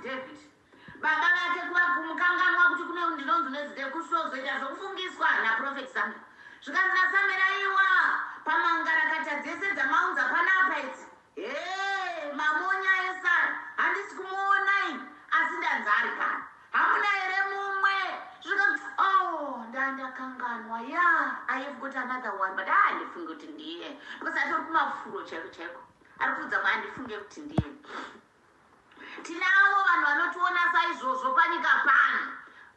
David, baba vake kuva kumukanganwa kuti kune ndinonzi nezite, kusozoita zvokufungiswa naProphet Samuel. Zvikanzi naSamuel, "Aiwa, pamangarakata dzese dzamaunza panapa idzi, he, mamonya esara, handisi kumuonai, asi ndanzi ari pano. Hamuna here mumwe?" Zvikanzi, "Oh, ndandakanganwa. Ya, I have got another one, but handifunge kuti ndiye, because atori kumafuro chaiko chaiko." Ari kuudza mwe, "Handifunge kuti ndiye." Tinavo vanhu vanotiona saizvozvo panyika pano.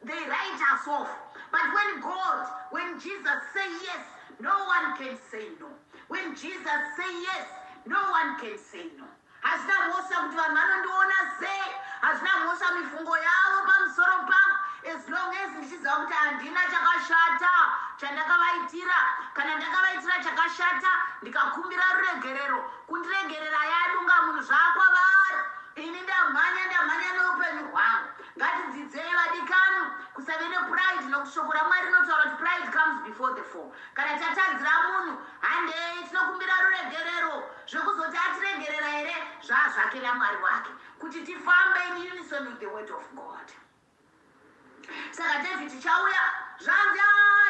They write us off, but when God, when Jesus say yes, no one can say no. When Jesus say yes, no one can say no. Hazvina mhosva kuti vanhu vanondiona sei, hazvina mhosva mifungo yavo pamusoro pangu, as long as ndichiziva kuti handina chakashata chandakavaitira. Kana ndakavaitira chakashata, ndikakumbira ruregerero, kundiregerera yadunga munhu zvakwavari. Ini ndamhanya, ndamhanya neupenyu hwangu. Ngatidzidzei, vadikani, kusave nepride, nokuti shoko raMwari rinotaura kuti pride comes before the fall. Kana tatadzira munhu, handei tinokumbira ruregerero. Zvekuzoti atiregerera here, zvazvake naMwari wake, kuti tifambe in unison with the word of God. Saka David chauya, zvanzi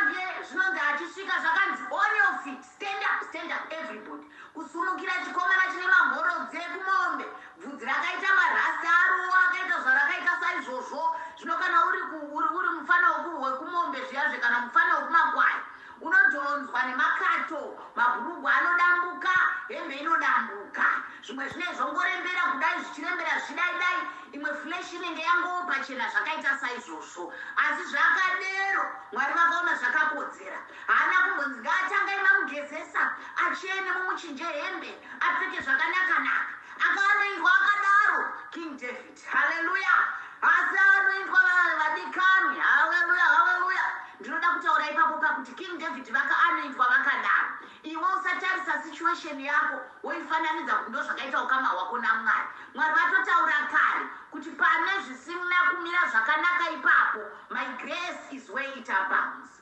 ndiye. Zvinonzi achisvika, zvakanzi, "On your feet, stand up, stand up, everybody." Kusumukira chikomana chine mamhorodzi ekumombe, bvudzi rakaita marasta aro, akaita zvarakaita saizvozvo. Zvino kana uri mufana wekumombe zviyazve, kana mufana wekumakwai, unodhonzwa nemakato, mabhurugwa anodambuka, hembe inodambuka, zvimwe zvinenge zvongorembera kudai, zvichirembera zvichidai dai, imwe flesh inenge yangowo pachena, zvakaita saizvozvo. Asi zvakadero, Mwari vakaona zvakakodzera. Haana kumbonzi ngaatangai mamugezesa, achene, mumuchinje hembe, apfeke zvakanaka-naka. Akaanoindwa akadaro King David. Haleluya! Asi anoindwa, vadikani. Haleluya, haleluya! Ndinoda kutaura ipapo pakuti King David vakaanoindwa vakadaro. Iwe usatarisa situation yako woifananidza kuti ndo zvakaita ukama hwako naMwari. Mwari vatotaura kare kuti pane zvisina kumira zvakanaka ipapo, my grace is where it abounds.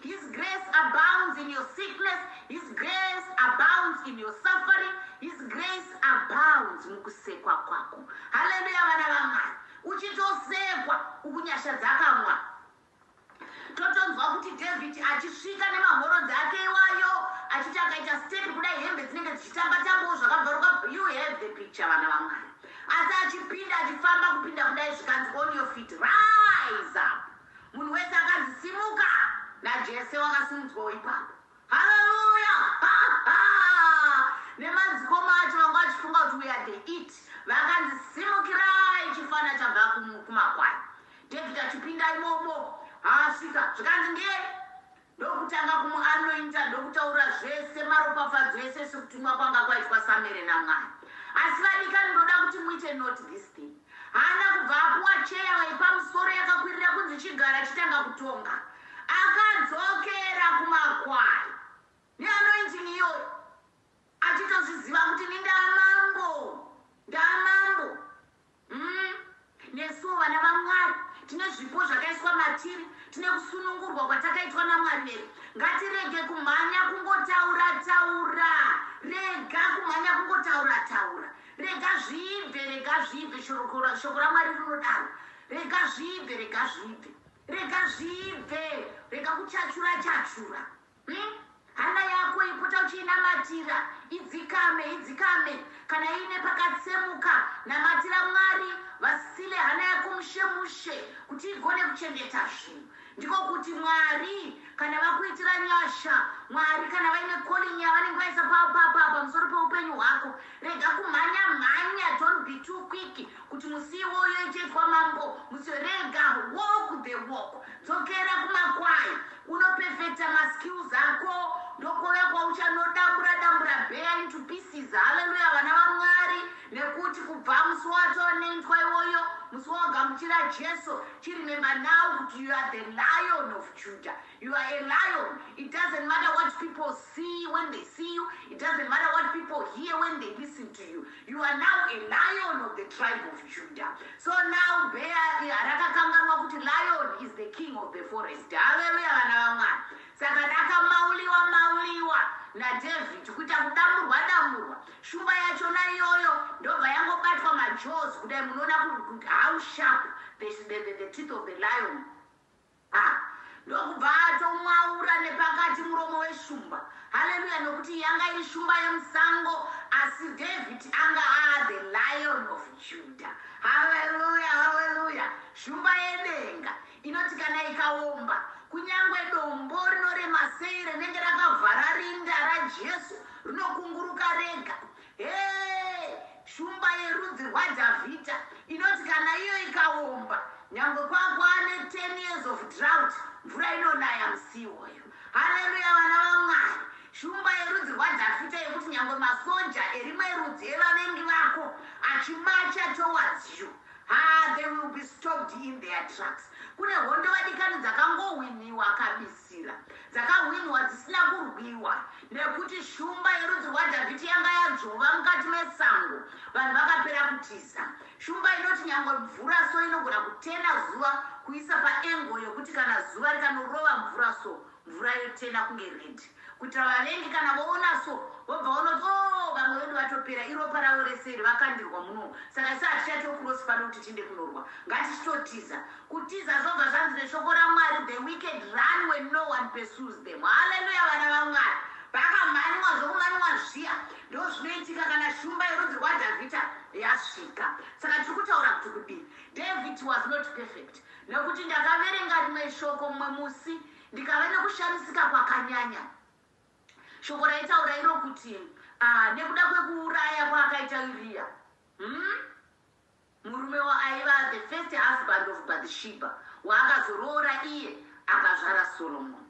His grace abounds in your sickness. His grace abounds in your suffering. His grace abounds mukusekwa kwako. Haleluya, vana vaMwari. Uchitosekwa, ukunyasha dzakamwa. Totonzwa kuti David achisvika nemamhorodzi ake iwayo, achiti akaita step kudai, hembe dzinenge dzichitamba-tambawo zvakabvaruka. You have the picture, vana vaMwari. Asi achipinda, achifamba kupinda kudai, zvikanzi, "On your feet, rise up." Munhu wese akanzi, "Simuka." NaJese wakasimudzwawo ipapo. Haleluya! Nemadzikoma acho vanga vachifunga kuti we are the it, vakanzi, "Simukirai chifana chabva kumakwai." David achipinda imomo, asvika, zvikanzi ndiye. Ndokutanga kumuanointa, ndokutaura zvese, maropafadzo ese, sekutumwa kwanga kwaitwa Samuere naMwari. Asi vadikani, ndoda kuti muite note this thing. Haana kubva apuwa cheya waipamusoro yakakwirira kunzi chigara, chitanga kutonga. Akadzokera kumakwai neanointing iyoyo, achitozviziva kuti ni ndamambo, ndamambo. Nesuwo vana vaMwari tine zvipo zvakaiswa matiri, tine kusunungurwa kwatakaitwa naMwari vedu. Ngatirege kumhanya kungotaura taura. Rega kumhanya kungotaura taura. Rega zvibve, rega zvibve. Shoko raMwari rinodaro. Rega zvibve, rega zvibve, rega zvibve. Rega kuchachura chachura, Hana yako ipota uchiinamatira, idzikame, idzikame. Kana iine pakatsemuka, namatira Mwari vasile hana yako mushe mushe, kuti igone kuchengeta zvinhu. Ndiko kuti Mwari kana vakuitira nyasha, Mwari kana vaine calling yavanenge vaisa pamusoro peupenyu hwako, rega kumhanya mhanya. Don't be too quick kuti musi iwoyo ichaitwa mambo musi. Rega, walk the walk. Dzokera kumakwai, unoperfecta maskills ako, ndokouya kwauchanodambura dambura bear into pieces. Haleluya, vana vaMwari. Nekuti kubva musi watoanoitwa iwoyo, musi wagamuchira Jesu, chiremember now kuti you are the Lion of Judah. You are a lion. It doesn't matter what people see when they see you. It doesn't matter what people hear when they listen to you. You are now a lion of the tribe of Judah. So now bear rakakanganwa kuti lion is the king of the forest. Haleluya, vana vaMwari. Saka rakamauliwa mauliwa naDavid, kuita kudamburwa damburwa. Shumba yachona iyoyo ndobva yangobatwa majaws kudai. Munoona how sharp the teeth of the lion. Ah, ndokubva atomwaura nepakati muromo weshumba. Haleluya! Nokuti yanga iri shumba yemusango, asi David anga a the Lion of Judah. Haleluya, haleluya! Shumba yedenga inoti kana ikaomba, kunyange dombo rinorema sei rinenge rakavhara rinda raJesu rinokunguruka rega. He, shumba yerudzi rwaDhavhidha inoti kana iyo ikaomba, nyange kwakwane 10 years of drought, mvura inonaya musi iwoyo. Haleluya, vana vaMwari! Shumba yerudzi rwaDhavhidha yekuti nyange masoja erimwe rudzi evavengi vako achimarcha towards you, ha, they will be stopped in their tracks. Kune hondo, vadikani, dzakangohwiniwa kabisira, dzakahwiniwa dzisina kurwiwa, nekuti shumba yerudzi rwaDhavhidhi yanga yadzvova mukati mesango, vanhu vakapera kutiza. Shumba inoti nyange mvura so inogona kutena zuva, kuisa paangle yekuti kana zuva rikanorova mvura so, mvura yotena kunge red, kuitira vavengi kana voona so, vobva vonoti, "O, oh, vamwe vedu vatopera, iropa ravo rese iri vakandirwa muno, saka isi hatichatokurosi pano kuti tiinde kunorwa, ngatichitotiza." Kutiza zvobva zvanzi neshoko raMwari, "The wicked run when no one pursues them." Haleluya, vana vaMwari! Vakamhanywa zvokumhanywa zviya. Ndo zvinoitika kana shumba yerudzi rwaDhavhidha yasvika. Saka tiri kutaura kuti kudini? David was not perfect, nekuti ndakaverenga rimwe shoko mumwe musi, ndikava nekushamisika kwakanyanya. Shoko raitaura iro kuti nekuda kwekuuraya kwaakaita Uriya, Murume waaiva the first husband of Bathsheba, waakazoroora iye akazvara Solomon.